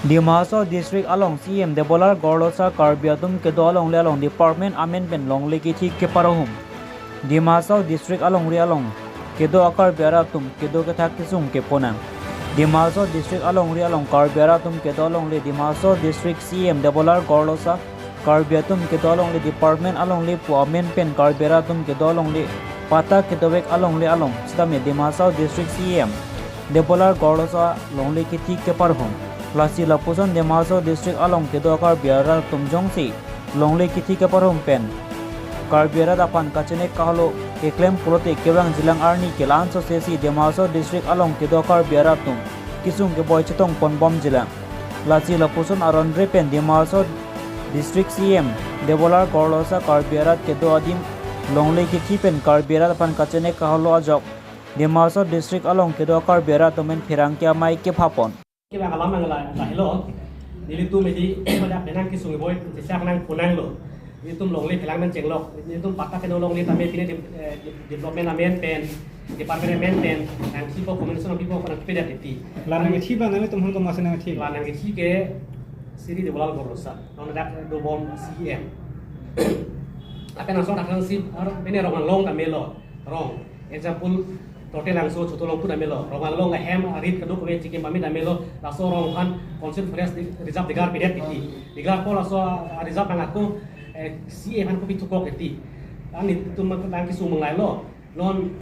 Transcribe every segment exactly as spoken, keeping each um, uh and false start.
Dima Hasao District along C E M Debolal Gorlosa Karbi atum kedo alongle along department amen pen longle kithi keparohom. Dima Hasao District alongri along kedo a-Karbi arat atum kedo kethak kesung keponang. Dima Hasao District alongri along Karbi arat atum kedo alongle Dima Hasao District C E M Debolal Gorlosa Karbi atum kedo alongle department alongle pu amen pen Karbi arat atum kedo alongle patta kedovek alongle along sitame Dima Hasao District C E M Debolal Gorlosa longle kithi keparohom. Lasi lapuson Dima Hasao District along kedo Karbi arat atum jongsi longle kithi keparohom pen Karbi arat aphan kachenek kaholo keklem pulote kevang jilang arni kelan sosesi Dima Hasao District along kedo Karbi arat atum kesung keboi chetong ponbom jilang. Lasi lapuson aron re pen Dima Hasao District C E M Debolal Gorlosa Karbi arat kedo adim longle kithi pen Karbi arat aphan kachenek kaholo ajok Dima Hasao District along kedo Karbi arat atum pen pherangke amei kephapon. Kevang alam nang la, lahelo. Nelitum edi pada penang kesung boi, sisa nang punanglo. Nelitum longle phelang nang chenglok. Nelitum patta keno longle tame pine de-, eh, de-, development amen pen, department amen pen, nangkipo commission of people nangkipedet eti. La nangkithi abang nanglitum aphan komatsi nangkithi? La nangkithi ke Sri Debolal Gorlosa, non dak dobom C E M. Lapen laso dak si ar pine Rong Anglong tame lo. Rong. Example, Tote Langso, Choto Longpu tame lo. Rong Anglong ahem arit keduk kave chikim pamit tame lo. Laso rong aphan Council Forest di-, Reserve declare pidet eti. Declare po laso, ah, reserve nang ako, eh, C A aphan kopi thukok eti. An nelitum nang kesung mung lailo. Non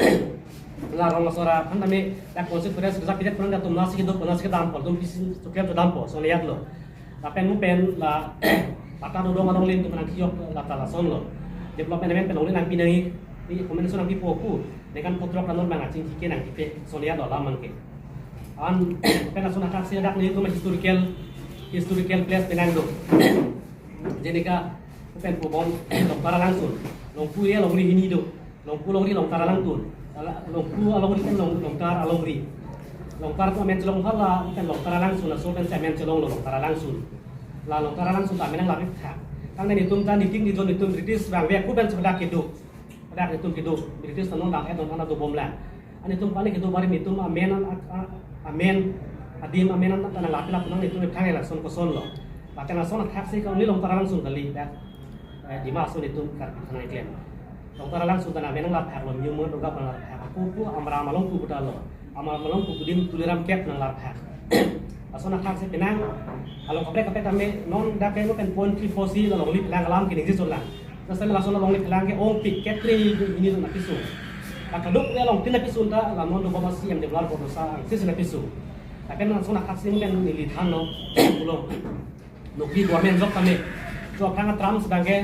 la rong laso ra aphan tame dak Council Forest Reserve pidet pon dak atum nasi keduk, nasi kedam po, atum pisi chukrem chedam po, so lihat lo. Lapen mo pen la patta dodong along len atum nangkijok la ta lason lo. Development amen pen longle nangpi nangji, i comment so nangpipo pu. Ningkan phutrok la non abang achingki ke nangkipe, so lihat lo alam abang ke. An pen lason athak si dak nelitum historical, historical place penang do. Jenika pen pubom Longtar Langsun. Longpu ya longri hini do. Longpu longri Longtar Langtun. Ala-, Longpu alongri pen Long-, Longtar alongri. Longtar atum amen chelong hala pen Longtar Langsun, laso pen amen chelong lo Longtar Langsun. La Longtar Langsun ta amen nang lapik thak. Tang nelitum ta niting nijon nelitum British bang ve aku pen sebedak kedo. Dak nelitum kedo, British ta non dak et non ana dobom lang. An nelitum kali kedo bari nelitum amen an ak-, a-, amen, adim amen an ta nang lapi lapu nang nelitum thang lason koson lo. Lapen lason athak si kali Longtar Langsun kali dak. Eh, Dima Hasao nelitum Karbi akhei keklem. Longtar Langsun ta nang amen nang laphak lo, New Mon Doga nang laphak. Ako pu Amra Malong pu puta lo. Amra Malong pu pudin Tuliram Kep nang laphak. Lason athak si penang along kaprek kaprek tame non dak ke no pen point three four si la longle phelang alam keningje chot lang. Lason lason along ni phelang ke ongpik ketre ini na pisu. Akaluk ya along tin na pisu ta la non dobom C E M Debolal Gorlosa angsi si na pisu. Lapen lason athak si pen neli than lo pulo. Nokri government job tame. Jo aphrang a-terms abang ke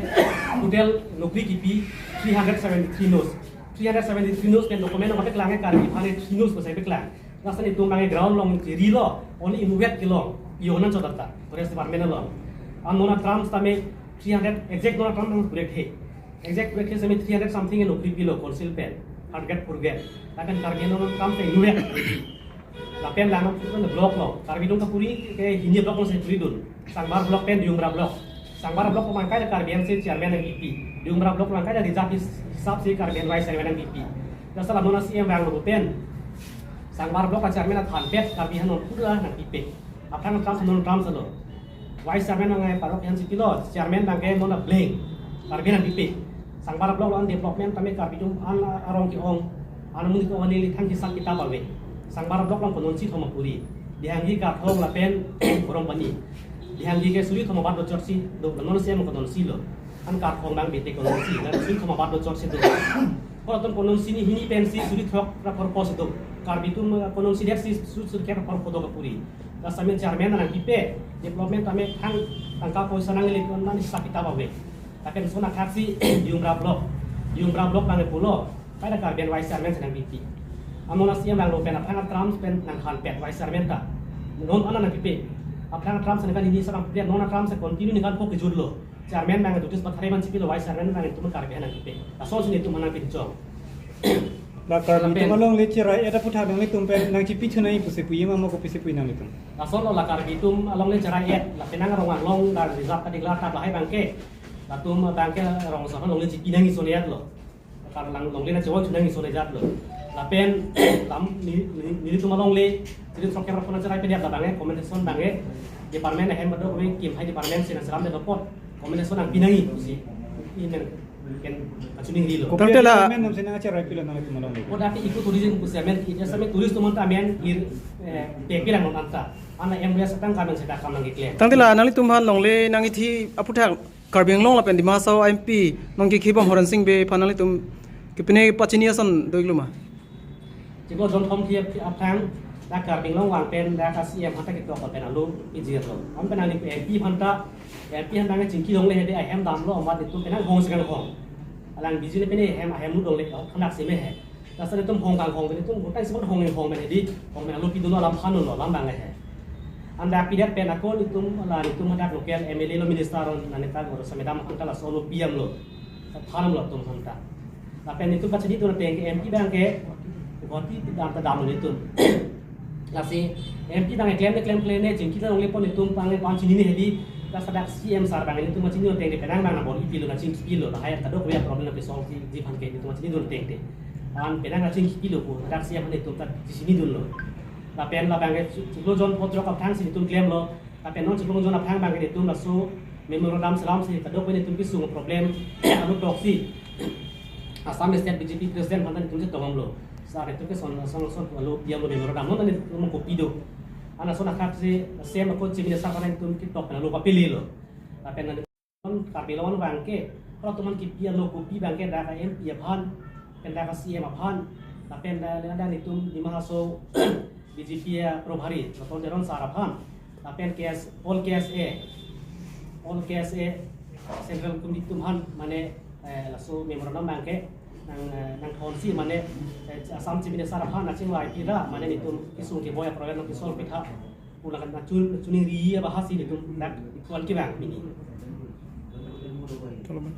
total nokri kipi three hundred seventy-three nos. Three hundred seventy-three nos pen document nang peklang ke Karbi aphan three nos ko sai peklang. Lason itum abang ke ground along chiri lo, only inutvet kelong. Ionan chodata, Forest Department along. An non a-terms tame three hundred, exact non a-terms nang correct he. Exact correct he tame three hundred something nokri pilo council pen. Third grade, fourth grade. Lapen Karbi non a-terms tame inutvet. Lapen lang nang putun block lo. Karbi Anglong kapuri ke hini block lo sai puri dun. Sangbar block pen Diyungbra block. Sangbar block pemangkai da Karbi Anglong si chairman nangkipi. Diyungbra block pemangkai da reserve his-, hisap si Karbi Anglong vice chairman nangkipi. Jasa la non a-C E M vanglo pen Sangbar block a-chairman aphan pet Karbi aphan non pura nangpipe. Aphrang a-terms non a-terms lo. Vice chairman nang parok aphan si pilo, chairman abang ke non a-blank. Karbi nangpipe. Sangbar block along development tame Karbi atum an arong ke-ong. An amun ke-ong neli thang hisap kitap ave. Sangbar block along konon si thom apuri. Dihanghi, Karthong lapen Borong Pani. Dihanghi ke suri thom abat do chot si do, non a-C E M konon si lo. An Karthong abang bete konon si, la suri thom abat do chot si do. Ko atum konon si ni hini pen si suri throk ra porpo si do. Karbi atum, eh, konon si det si suri, suri kep ra porpo do kapuri. Jasa amen chairman nangkipe, development tame thang tangka poisa nangle konon hisap kitap ave. Lapen lason athak si Diyungbra block. Diyungbra block abang pulo, pai da Karbi Anglong vice chairman si nangpipe. An non a-C E M vanglo pen aphrang a-terms pen nangkhan pet vice chairman ta. Non an nangpipe. Aphrang a-terms ningkan hini sa nangpipe, non a-terms continue ningkan pho kejut lo. Chairman abang duties pathare man si pilo, vice chairman abang itum Karbi aphan nangpipe. Lason si nelitum nangpinchong. La Karbi atum alongle cherai-et aputhak nanglitum pen nangchipi thu nangji pusi puji ma, mo kopisi puji nanglitum? Lason lo la Karbi atum alongle cherai-et, la penang Rong Anglong la reserve ka-declare ta lahai abang ke. Latum abang ke Rong Anglong alongle chipi nangji so le-et lo. Karbi Anglong alongle nangchevoi thu nangji so le-et lo. Lapen lam ni, ni, nelitum alongle, jadi sok kep ra pon nangcherai pedet la abang ke, compensation abang ke. Department ahem kadokave kim hai department si nangselam det apot comment ason nangpi nangji pusi. Ini pen kachiningrilo. Tangte la- Department nam si nangcherai pilo nangtum along. Ko dati ecotourism pusi amen, ejasame tourist atum anta amen ir, eh, pekirang non anta. Ana M S atang kami sedang kam nangkeklem. Tangte la nanglitum aphan longle nangkethi aphuthak Karbi Anglong lapen Dima Hasao M P nangkekhi bom Horensing Bey aphan nanglitum kepine pachini ason do-iklo ma? Chiklo jon thom thi aphrang dak Karbi Anglong vang pen dak ka C M aphanta ketok pen alo pijirlo. Anpen ani M P aphanta, M P aphanta nge chingki longle hedi ahem damlo amat itum penang hong si kanghong. Alang biji le pine hem ahem lu longle khanak si me he. Lasi itum hong kanghong pen itum gotang si hong hong pen hedi hong pen alo pidunlo alam phanlo alam bang le he. Anda pidet pen ako itum la itum hadak local M L A lo minister lo naneta goro samedam aphanta laso alo P M lo. Phanlo itum aphanta. Lapen itum pachinidun ateng ke M P abang ke Guwahati dam ta damlo itum. Lasi M P abang ke klem ne klem klem ne chingki ta longle pon itum abang pachini ne hedi. Lasi dak C M sir abang itum pachinidun ateng ke penang abang nabor-ipilo nangchingkipilo lahai kadokave problem nangkesolve ji aphan ke itum pachinidun ateng ke. An penang nangchingkipilo ko dak C M aphan itum ta chinidunlo. Lapen labang ke chiklo jon phongo throk aphrang si itum klemlo. Lapen non chiklo jon aphrang abang ke itum laso memorandum selam si kadokave itum kesung problem alo toksi Assam State B J P President aphan itum chetongdamlo. Sir itum ke son son son alo diamlo memorandum non itum kopi do. Ana son akhak si C M ako Chief Minister aphan itum ketok pen alo papililo. Lapen non Karbi Anglong abang ke, kalau teman kipi alo kopi abang ke dak M P aphan, pen dak C M aphan, lapen dak dak itum Dima Hasao B J P a Probhari, Ratan Teron sir aphan, lapen K S, all K S A, all K S A Central Committee atum aphan, mane, eh, laso memorandum abang ke, nang, eh, nangthon si, mane, eh, Assam Chief Minister aphan, nangchingvai pira, mane itum kesung keboi a problem nangkesolve pitha. Pulang kan nangchun, nangchiningri abahasi itum dak ikuan kevang pini. Chalo man.